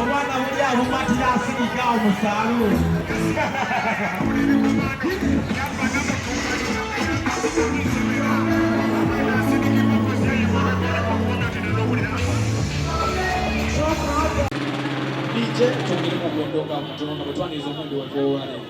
Obwana buli awo bumatira asirika awo mu saaluuni. DJ twongeremu ogw'endongo awo katono nga bwe twaniriza omwembi waffe olwaleero.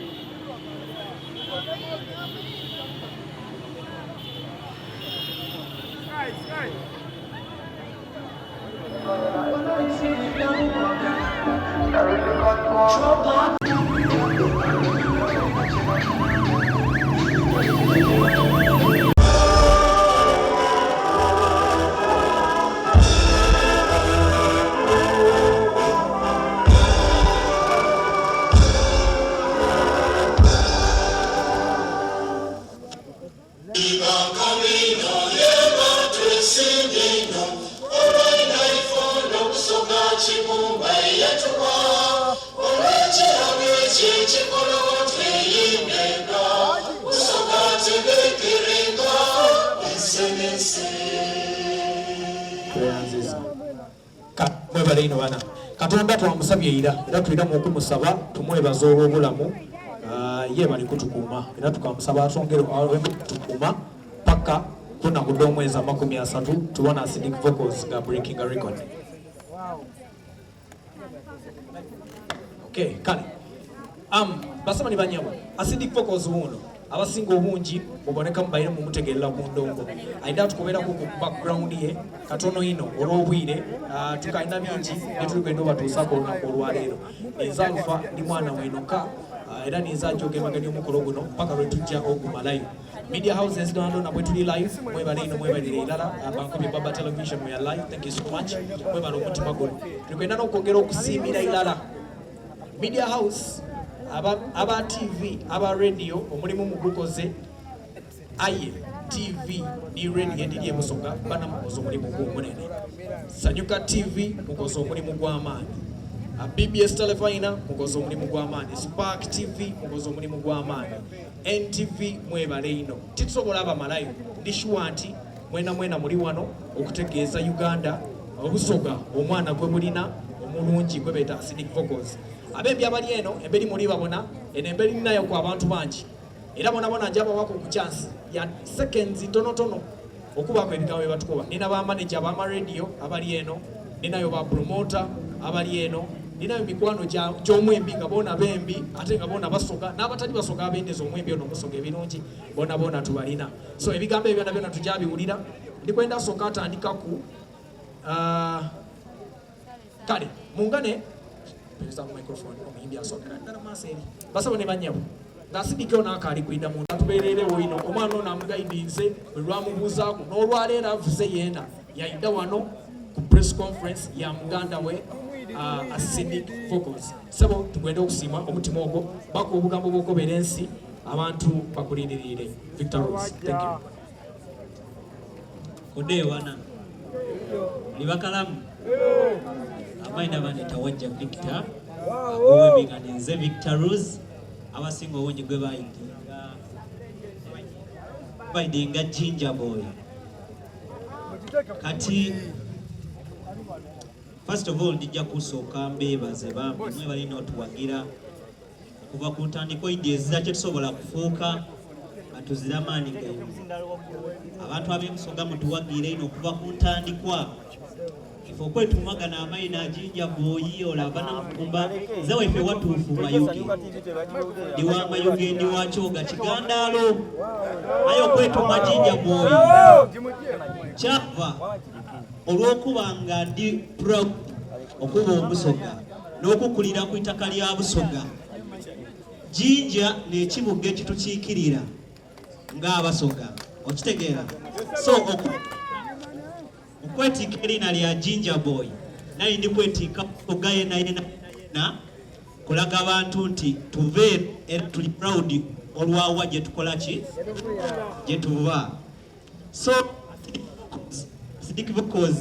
Mwebale ino bana. Katonda twamusabye ira era twiramu okumusaba tumwebaza olw'obulamu ah, ye bali kutukuuma era tukamusaba atwongere kutukuuma paka kunaku dh'omwezi 30 tubona acidic vocals nga breaking a record. Okay, kale um, basaba ni banyabo acidic vocals wuno abasinga obungi muboneka mubaire mumutegerera ku ndongo aida tukubeeraku ku background ye katono ino olw'obwire uh, tukalina bingi byetuli kwenda obatuusako olunaku olwaleero ninze alufa ndi mwana wenoka uh, era ninze ajja ogemaganya omukolo guno paka lwe tujja ogumalayo media houses dona bwe tuli live mwebale ino mwebalire irala abankubye baba television we are live thank you so much mwebale omutima guno tulikwenda n'okwongera okusiimira irala media house aba, aba tv aba radio omulimu mugukoze aye tv ni radio ediri ebusoga bana mukoze omulimu gw'omunene sanyuka tv mukoze omulimu gw'amaanyi bbs telefina mukoze omulimu gw'amaanyi spark tv mukoze omulimu gw'amaanyi NTV mwebale ino titusobola abamalayo ndi shuwa nti mwena mwena muli wano okutegeeza Uganda obusoga omwana gwe mulina omulungi gwe beeta acidic vocals abembi abali eno emberi muli babona eno emberi ninayo ku abantu bangi era bona bona njaba wako ku chance ya seconds ntonotono okubaako ebigambo bye batukuba nina ba manager ba radio abali eno ninayo ba promoter abali eno ninayo mikwano gy'omwembi nga boona bembi ate nga boona basoga n'abatali basoga abendeza omwembi ono omusoga ebirungi boona boona tubalina so ebigambo ebyo byona byona tujabiwulira ndikwenda asooka atandika ku uh, kale mungane pereza ku microphone omuyimbi asookera ddala maaso eri basabo ne bannyabo ng'asidike ono akaali kwida muntu atubeererewo ino omwana ono amugayidinze bwe lwamubuuzaako n'olwaleero avuze yeena yayida wano ku press conference ya muganda we uh, acidic vocals sebo tugende okusiima omutima ogwo bakuwa obugambo bw'okobera ensi abantu bakulindiriire victor rose thank you Odewana libakalamu amaina bane tawajja Victor agowembi nga ninze Victor Rose abasinga obungi gwe bayidinga bayidinga Ginger Boy kati first of all ndijja kusooka mbeebaze bambi mwe balina otuwagira okuva ku ntandikwa idi ezira kyetusobola kufuuka nga tuzira maanyi gaimwe abantu ab'emusoga mutuwagiire ino okuva ku ntandikwa ife okwetumagana amaina ajinja boyi olava namukumba nze waife watuufu mayuge ndi wa mayuge ndi wa kyoga kigandaalo aye okwetuma jinja boyi kyava olw'okuba nga ndi proud okuba omusoga n'okukulira ku itaka lya Busoga. Jinja n'ekibuga ekitukiikirira ng'Abasoga, okitegeera? So okwetiika eriina lya Jinja Boy naye ndi kwetiika Busoga yena yena yena kulaga abantu nti tuve era tuli proud olwawa gye tukola ki gye tuva. So Sidik Vocals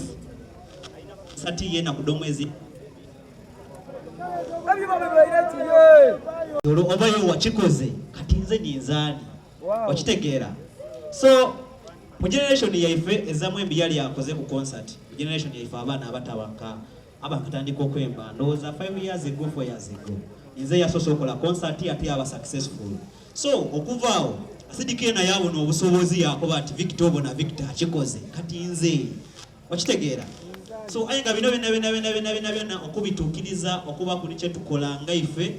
sati yena kudomwezi. Olwo oba yo wakikoze kati nze ninzaani okitegeera. So mu generation yaife ezamu embi yali akoze ku concert mu generation yaife abaana abatabanka abakatandika okwemba ndowooza 5 years ago 4 years ago nze yasoose okola concert ate yaba successful. So okuva awo Acidic yena yabona obusobozi yakoba ati Victor obona Victor akikoze kati nze okitegeera. So aye nga bino byona byona byona byona byona byona okubituukiriza okuba kuli kyetukola nga ife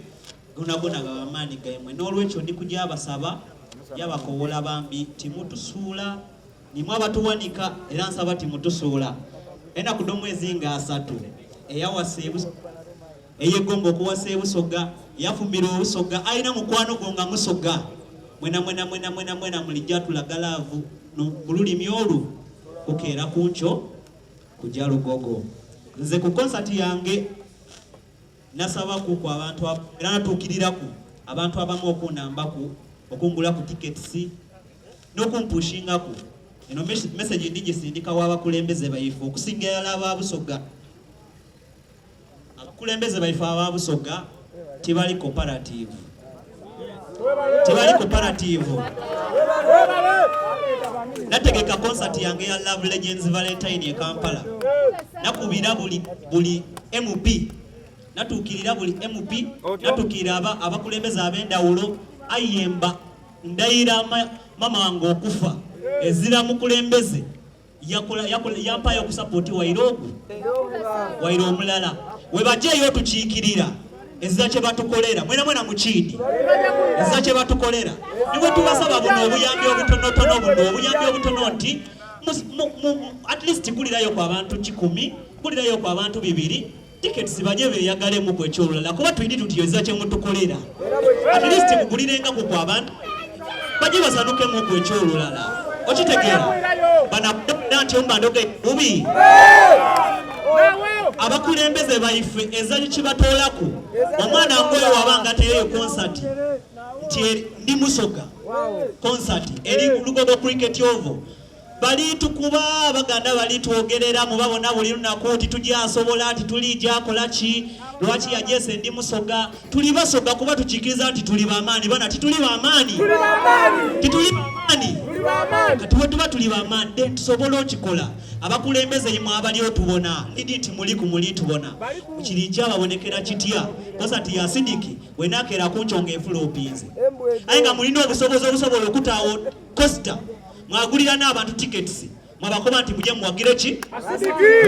gonagona gaba maani gaimwe. N'olwekyo ndi kuja basaba yabakowola bambi timutusuula nimwe abatuwanika era nsaba timutusuula. Enaku dh'omwezi nga asatu eyawasa eyegomba okuwasa ebusoga yafumbira obusoga alina mukwano gwo nga musoga mwena mwena mwena mwena mwena mulijja tulaga laavu mu lulimi olwo kukeera ku nkyo kujja lugogo. Nze ku konsati yange nasabaku ku abantu era natuukiriraku abantu abamu okunambaku okungula ku tickets n'okumpushingaku. Eno message ndigisindika w'abakulembeze baife okusinga irala aba Busoga. Abakulembeze baife aba Busoga tibali cooperative. Tibali cooperative. Nategeka concert yange ya Love Legends Valentine e Kampala. Nakubira buli buli MP. Natuukirira buli MP, natuukirira aba abakulembeze ab'endawulo ayemba ndayira mama wange okufa ezira mukulembeze yakola yakola yampayo okusapoti waire ogu waire omulala webajeyo otukiikirira ezira kye batukolera mwena mwena mukiidi ezira kye batukolera niwe tubasaba buno obuyambi obutonotono buno obuyambi obutono nti at least gulirayo ku abantu kikumi gulirayo ku abantu bibiri tickets baje beyagalemu ku ekyolulala kuba twidi tuti ezira kye mutukolera at least mugulirengaku ku abantu baje basanukemu ku ekyolulala okitegeera banakudda nti ombandoge bubi abakulembeze baife ezali kibatoolaku omwana ngoyo wabanga teyeyo concert nti ndi musoga concert eri Lugogo cricket oval Balitukuba abaganda balitwogerera mubabona buli lunaku titugyasobola titulijakola ki lwaki yajese ndi musoga tuli basoga kuba tukikiriza nti tuli bamaani bana tituli bamaani tituli bamaani kati bwetuba tuli bamaani then tusobola okikola abakulembeze imwe abali otubona lidi nti muli ku muli tubona kirija babonekera kitya kosa nti yasidiki wenakera kunkyonga efulopinze aye nga mulina obusobozi obusobola okutaawo costa mwagulira n'abantu tickets mwabakoba nti muje muwagire ki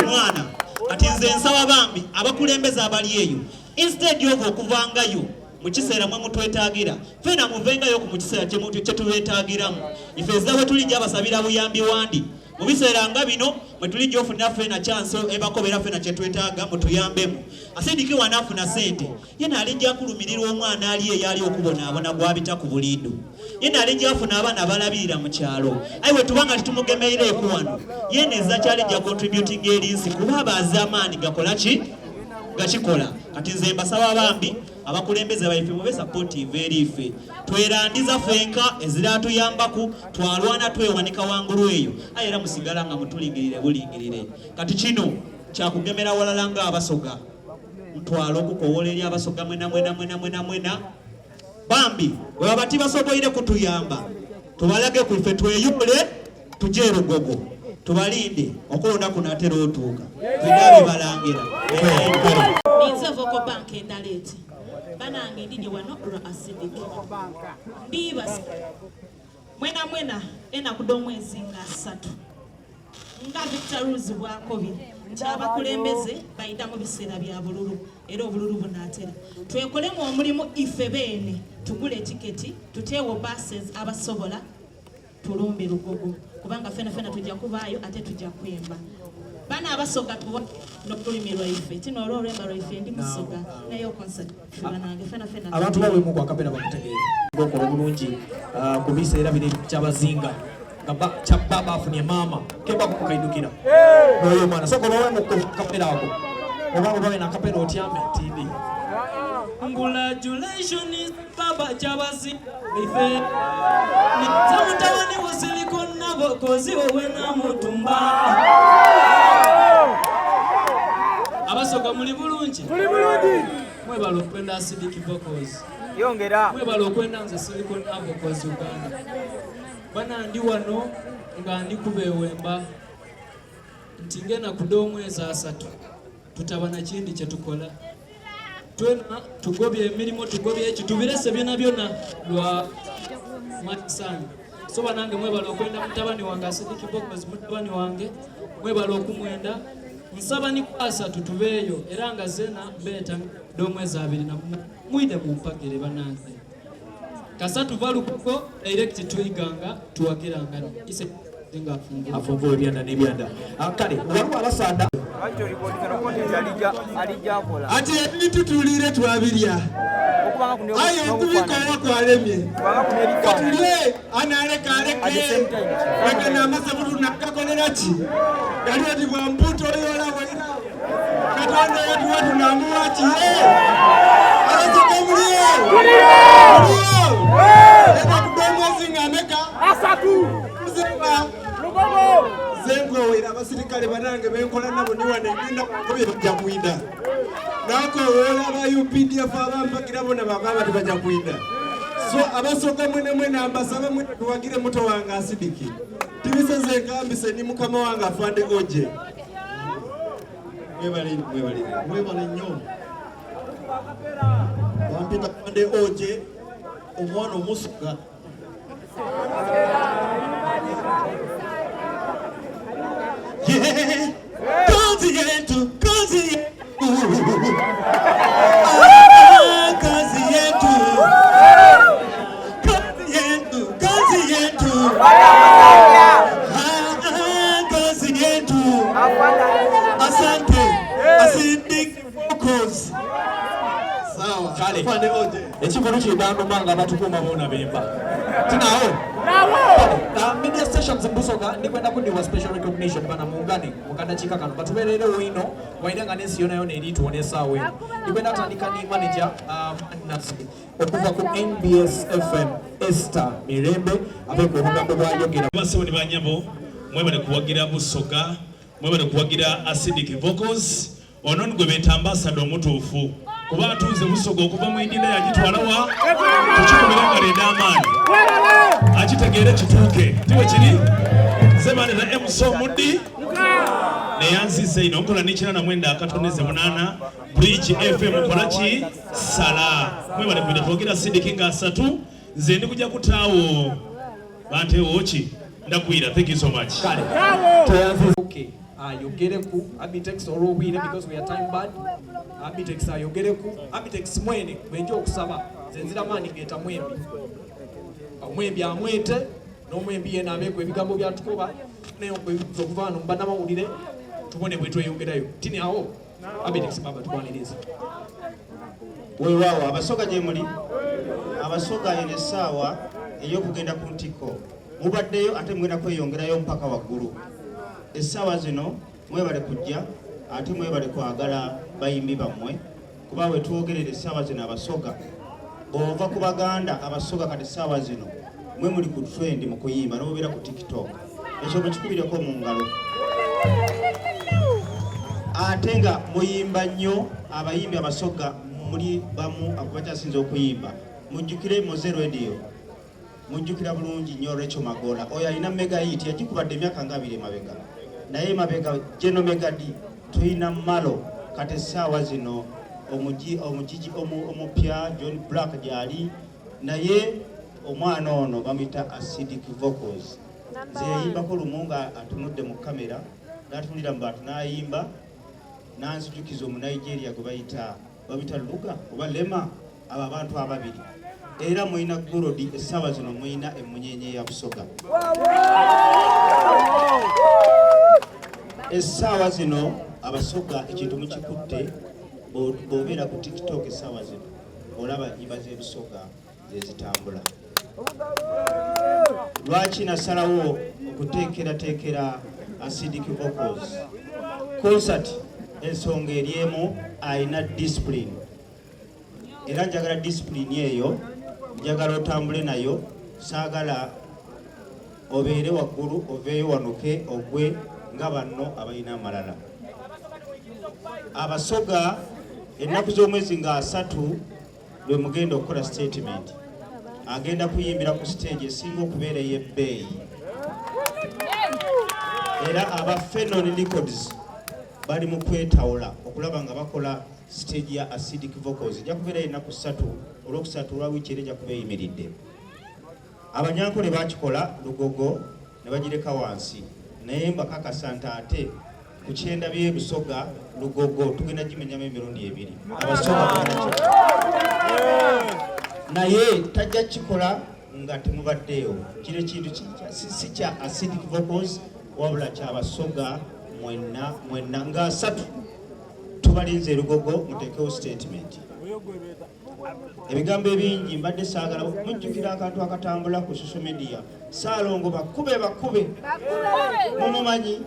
omwana. Kati nze nsaba bambi abakulembeze abali eyo instead of okuvangayo mu kiseera mwe mutwetaagira fena muvengayo ku mu kiseera kyetubeetaagiramu ife ezira bwe tulijja basabira buyambi wandi mu biseera nga bino mwe tulijja ofunira fena chance ebakobera fena kyetwetaaga mutuyambemu. Asidiki wanaafuna sente Yena alijja kulumirirwa omwana ali eyo ali okubonaabona gwabita ku buliido. Yena alijja afuna abaana abalabirira mu kyalo. Aye bwe tuba nga titumugemeireeku wano, yena eza kyalijja contributing eri nsi kuba aba aze amaani gakola ki? Gakikola. Kati nze mbasaba bambi abakulembeze baife mube supportive eri ife. Twerandiza fenka eziratuyambaku twalwana twewanika wangulu eyo. Aye era musigala nga mutulingirire bulingirire. Kati kino kyakugemera walala nga Abasoga. Ntwala okukowola eri Abasoga mwena mwena mwena mwena mwena bambi bwebaba tibasoboire kutuyamba tubalage ku ife tweyule tuje Lugogo tubalinde okulonda kuno atera otuuka twina bibalangira. Ninze Vocal Bank endala eti banange ndidye wano lwa acidic ndibasa mwena mwena enaku dh'omwezi nga asatu Nga Victor Ruz bw'akobye nti abakulembeze baidha mu biseera bya bululu era obululu bunaatera. Twekolemu omulimu ife beene tugule tiketi tuteewo buses abasobola tulumbe Lugogo kubanga fenafena tuja kubaayo ate tuja kwemba. Bano Abasoga tuwa n'olulimi lwaife tino olwo olwemba lwaife ndi Musoga naye concert banange fenafena. Abantu bawemu ku akapera bamutegeere. Okola obulungi ku biseera bino kyabazinga. Nga baba afunye maama kemba kumukaidukira n'oyo omwana soka obawe mu kapera ako oba obawe nakapera otyame tindi. Congratulations baba kyabazi ife mutabani wosiliko nabo kozi wowe namutumba. Abasoga muli bulungi? Tuli bulungi. Mwebale okwenda Acidic Vocals. Yongera. Mwebale okwenda nze Silicon Vocals Uganda. Bana ndi wano nga ndi kubewemba nti ngena kuda omwezi asatu tutaba na kindi kyetukola twena tugobye emirimu tugobye eki tubirese byona byona lwa my son. So banange mwebale okwenda mutabani wange Acidic Vocals, mutabani wange mwebale okumwenda. Nsaba ni kwasa tutubeeyo era nga zena beeta d'omwezi 28 mwide mumpagire banange. Kasatu valukuko direct tuiganga tuwagiranga ise nga afungula afungula ebyanda n'ebyanda. Kale waliwo abasaada ati ebintu tulire twabirya aye okubikola kwalemye katulye analeka aleke leka n'amasavu tunakakolera ki gali oti bwa mputo oyola waira Katonda yatuwa tunamuwa ki abasoka muliyo muliyo eka kuba omwezi nga ameka asatu muzeba Lugogo zenkowera abasirikale banange benkola nabo niwane ngenda kubye bajja kwida nakowera aba UPDF abampagira bona bagamba tebajja kwida so abasoka mwene mwene ambasaba mwene tuwagire muto wange Acidiki tibiseze nkambise ni mukama wange afande oje mwebale mwebale mwebale nnyo bampita afande oje omwana omusuga. Yeah, kazi yetu, kazi yetu. Ah, kazi yetu. Kazi yetu, kazi yetu. Ah, ah, kazi yetu. Asante. Acidic Vocals. Sawa. Kale. Afande oje. Ekivulu kidanduma nga batukuuma boona bemba tinawo media stations mbusoga ndikwenda kudiwa special recognition bana muungane mukadakiika kano batubeerere wino waire nga n'ensi yona yona eri tuwona essaawa eno. Ndikwenda kutandika ni manager Nasi okuva ku NBS FM Esther Mirembe abeeko obugambo bwayogera. Basebo ne banyabo mwebale kuwagira Busoga, mwebale kuwagira Acidic Vocals. Ono gwe beeta ambassador omutuufu kuba atunze Busoga okuva mu idinda yagitwala wa tukikubira nga lenda amaanyi akitegeere kituuke tiwe kiri zebanira MC Omuddi neyanziza ino nkola nekira namwenda akatoneze 8 Bridge FM kola ki sala mwebale kwida twogera Acidic nga asatu nze ndi kujja kutaawo banteewo ki ndakwira. Thank you so much. Kale okay ayogereku Abitex olw'obwire because we are time bad. Abitex ayogereku Abitex mwene bwenja okusaba nze nzira maanyi geeta mwembi omwembi amwete n'omwembi yena abeeko ebigambo byatukoba naye okuva wano mu bannamawulire tubone bwe tweyongerayo tini awo Abitex baba tukwaniriza. Weewaawo abasoga gye muli abasoga eno essaawa ey'okugenda ku ntikko mubaddeyo ate mugenda kweyongerayo mpaka waggulu. Essaawa zino mwebale kujja ate mwebale kwagala bayimbi bammwe kuba we twogerera essaawa zino abasoga bw'ova ku Baganda abasoga kati essaawa zino mwe muli ku trend mu kuyimba n'obeera ku TikTok ekyo mukikubireko mu ngalo ate nga muyimba nnyo abayimbi abasoga muli bamu akubakyasinze okuyimba mujjukire Moze Radio mujjukira bulungi nnyo Rachel Magola oyo alina mega hit yagikubadde emyaka nga abiri emabega naye emabega Geno Mega D tulina Malo kati essaawa zino omugigi omupya John Black gyali naye omwana ono bamuyita Acidic Vocals nze yayimbako lumu nga atunudde mu kamera n'atunulira mu bantu n'ayimba n'anzijukiza omu Nigeria gwe bayita babita Luga oba Lema abo abantu ababiri era mulina Gorodi essaawa zino mulina emunyenye ya Busoga essaawa zino abasoga ekintu mukikutte bw'obeera ku TikTok essaawa zino olaba ennyimba z'ebusoga zezitambula. Lwaki nasalawo okuteekerateekera Acidic Vocals concert? Ensonga eri emu, alina discipline era njagala discipline eyo njagala otambule nayo saagala obeere waggulu oveeyo wanuke ogwe nga banno abalina amalala. Abasoga ennaku z'omwezi nga asatu lwe mugenda okukola statement. Agenda kuyimbira ku stage esinga okubeera ey'ebbeeyi. Era aba Fenon Records bali mu kwetawula okulaba nga bakola stage ya Acidic Vocals. Ejja kubeerayo ennaku ssatu, olwokusatu olwa wiiki era ejja kuba eyimiridde. Abanyankole bakikola Lugogo ne bagireka wansi naye mbakakasa nti ate ku kyenda by'e Busoga Lugogo tugenda gimenyamu emirundi ebiri. Abasoga bagenda naye tajja kukikola nga temubaddeewo. Kino ekintu si kya Acidic Vocals wabula kya Basoga mwenna mwenna nga asatu tubalinze e Lugogo muteekewo statement. Ebigambo ebingi mbadde saagala. Mujjukira akantu akatambula ku social media, Saalongo bakube bakube, mumumanyi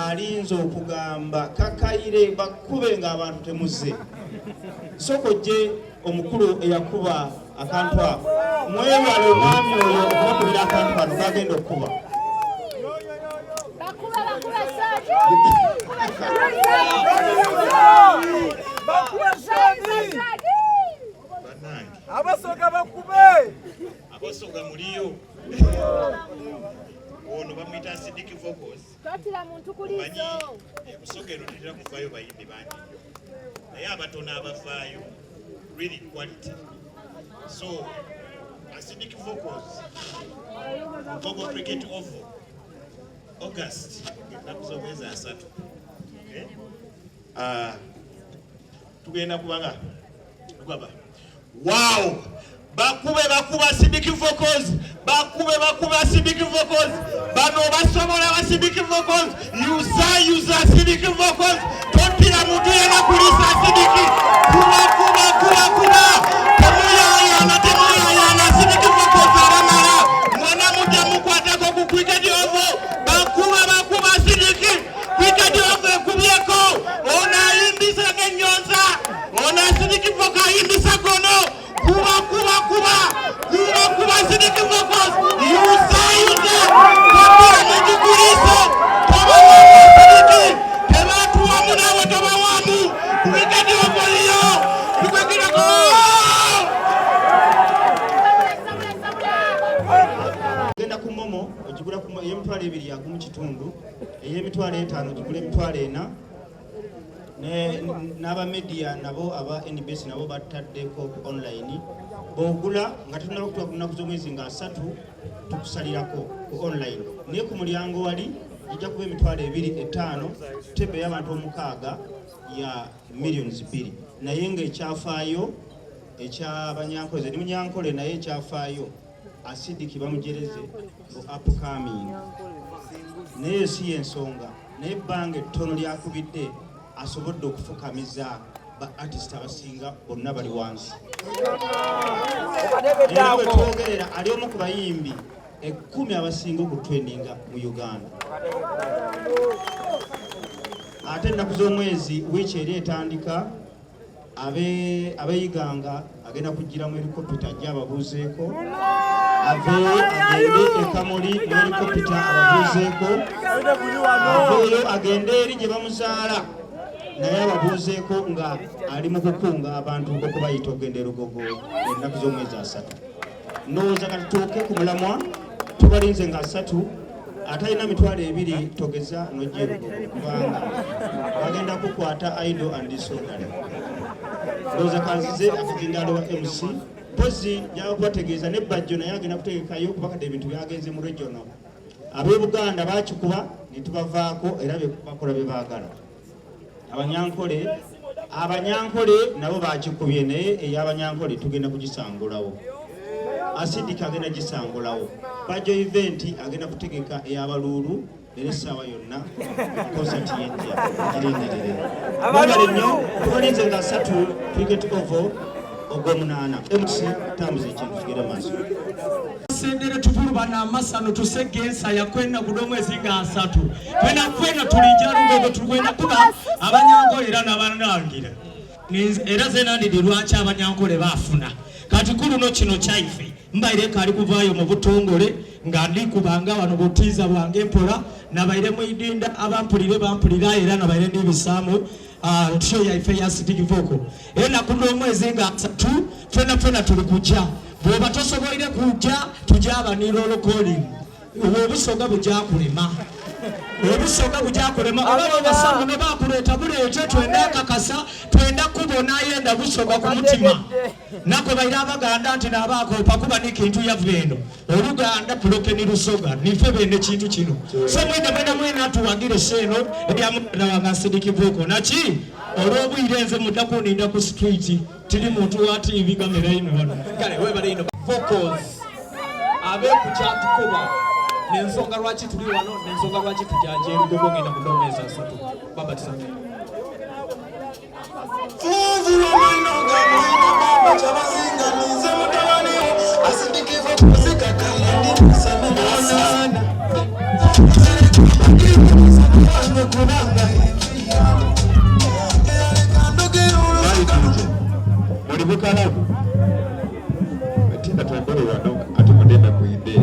alinze okugamba kakayire bakube ng'abantu temuzze. Sooka ojje omukulu eyakuba akantu ako, mwewale omwami oyo okubakubira akantu kano kagenda okukuba. Abasoga bakube! Abasoga muliyo. Ono bamuyita Acidic Vocals. Totira muntu kuliiso. Busoga eno tetera kuvaayo bayimbi bangi nnyo, naye abatono abavaayo really quality. So Acidic Vocals, Lugogo Cricket Oval, August ennaku z'omwezi asatu. Okay? Tugenda kubanga tugamba wow, bakube bakuba Acidic Vocals, bakube bakuba Acidic Vocals, bano basobola Acidic Vocals, yuza yuza Acidic Vocals, totira muntu yena kulisa Acidic, kuba kuba kuba kuba, temuyayana temuyayana, Acidic Vocals abamala mwana mujja mukwatako ku Cricket Oval, bakuba bakuba Acidic, Cricket Oval ekubyeko, ono ayimbisa genyonza, ono Acidic Vocals ayimbisa gono, kuba kuba kuba kuba kuba Acidic Vocals, yuza yuza, totira muntu kuliso, tobawamu Acidic, tebatuwamu nawe tobawamu, Cricket Oval yo, tukwekirako. Genda ku momo ogigula ku ey'emitwalo ebiri yagumu kitundu, ey'emitwalo etaano ogigula emitwalo ena. N'aba media nabo aba NBS nabo bataddeko ku online, bw'ogula nga tetunaba kutuuka ku nnaku z'omwezi nga asatu tukusalirako ku online, naye ku mulyango wali gijja kuba emitwalo ebiri etaano, tebe ey'abantu omukaaga ya millions bbiri. Naye ng'ekyafaayo ekyabanyankole, ndi munyankole naye ekyafaayo Acidic bamujereze bu upcoming, naye si y'ensonga, naye ebbanga ettono lyakubidde asobodde okufukamiza ba artist abasinga bonna bali wansi. Era bwe twogerera ali omu ku bayimbi ekkumi abasinga okutrendinga mu Uganda. Ate ennaku z'omwezi wiiki eri etandika abeyiganga agenda kujjira mu helikopita ajje ababuuzeeko, aveeyo agende e Kamuli mu helikopita ababuuzeeko, aveeyo agende eri gye bamuzaala naye ababuuzeeko nga ali mu kukunga abantu okubayita okugenda e Lugogo ennaku z'omwezi asatu. Ndowooza kati tuuke ku mulamwa, tubalinze nga asatu, atalina mitwalo ebiri togeza n'ojja e Lugogo kubanga bagenda kukwata idle and disorderly. Ndowooza kanzize akazindaalo wa MC mpozi njagala kubategeeza ne Bajjo naye agenda kutegekayo kuba kati ebintu byagenze mu regional. Ab'e Buganda bakikuba ne tubavaako era bakola bye baagala. Abanyankole Abanyankole nabo bakikubye naye ey'abanyankole tugenda kugisangulawo. Acidic agenda gisangulawo. Bajjo event agenda kutegeka ey'abaluulu era essaawa yonna concert yejja girindirire. Mwebale nnyo, tubalinze nga ssatu Cricket Oval ogw'omunaana. MC tambuza ekintu kigere maaso. Sendere tuvulubana amasano tusege ensaya kwena guno omwezi nga asatu kwena kwena tulijja Lugogo tugenda kuba abanyankole era n'abanangira era zenandidi lwaki abanyankole bafuna kati kuluno kino kyaife mbaire kali kuvaayo mu butongole nga ndi kubanga wano butiiza bwange mpola nabaire muidinda abampulire bampulira era nabaire ndibisaamu. Show yaife ya Acidic Vocal. Enaku dh'omwezi nga asatu fena fena tuli kuja. Bwoba tosoboire kuja tujaba ni roll calling. Obwo obusoga buja kulema. Obusoga buja kulema. Oba babasa muno bakuleeta buleete twenda akakasa twenda kubona ayenda busoga ku mutima. Nakobaire Abaganda nti nabakopa kuba ni kintu yava eno. Oluganda tuloke ni Lusoga nife bene kintu kino. So mwena mwena mwena tuwagire sheno eya mwana wange Acidic Vocal. Naki olw'obwire nze mudda kuninda ku street tiri muntu wa TV kamera ino wano. Kale webale ino vocals abe kukyatukuba n'ensonga lwaki tuli wano n'ensonga lwaki tujanja erugogo ngenda mu omwezi asatu baba tusange. Funvu wamaino gamwina baba kyabazinga ninze mutabani wo asindikibwa kuzikakaire ndi musemena kubanga muli bukalamu tinda twambere wano ate mudenda kuyindeere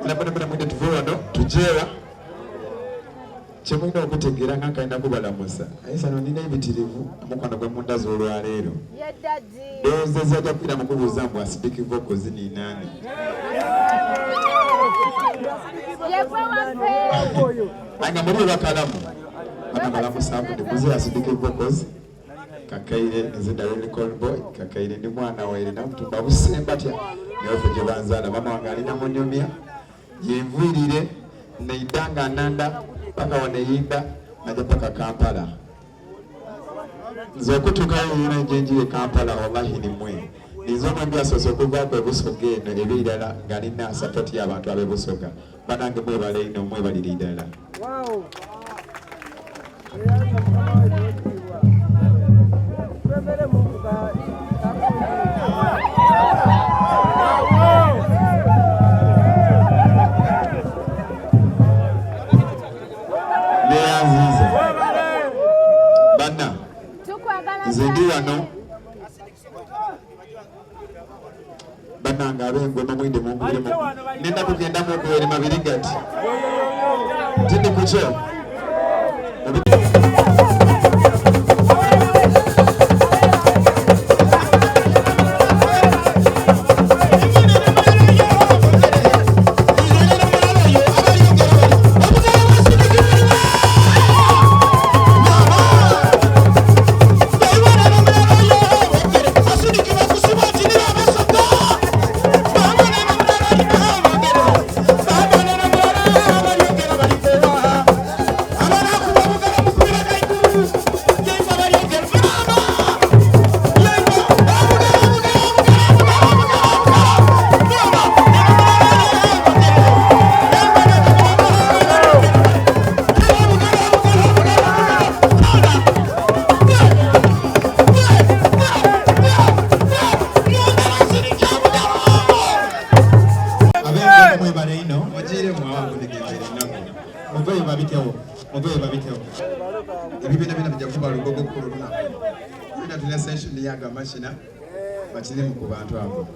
era mbona mwinde tuve wano tujewa Kyemulina okutegeera nga nkalina kubalamusa aye sano nina ebitirivu omukwano gwe mundaze olwaleero ndowooza ezajja kuira mukubuuza mbu acidic vocals ninani aye nga muli bakalamu anabalamusaku ndikuze acidic vocals kakaire nze Darren Colboy kakaire ndi mwana waire namutumba busemba tya naye fe gye banzaala mama wange alina munyumya Yenviirire neida nga nanda paka waneyinda naja paka Kampala. Nze okutuukayo yona gyenjiri e Kampala wallahi nimwe. Ninze omwembi asoose okuvaako e Busoga eno ebirala nga nina support y'abantu ab'e Busoga. Banange mwebale ino mwebalire irala. Wow. Neyanziza banna nze ndi wano banange ab'engoma mwinde munkubiremu nenda kugendamu okuwere mabiri gati tindi kukyo Muveeyo babitewo, muveeyo babitewo. Ebibiina byona bijja kuba lugogo ku lunaku. Tulina tulina session yago amashina bakirimu ku bantu abo.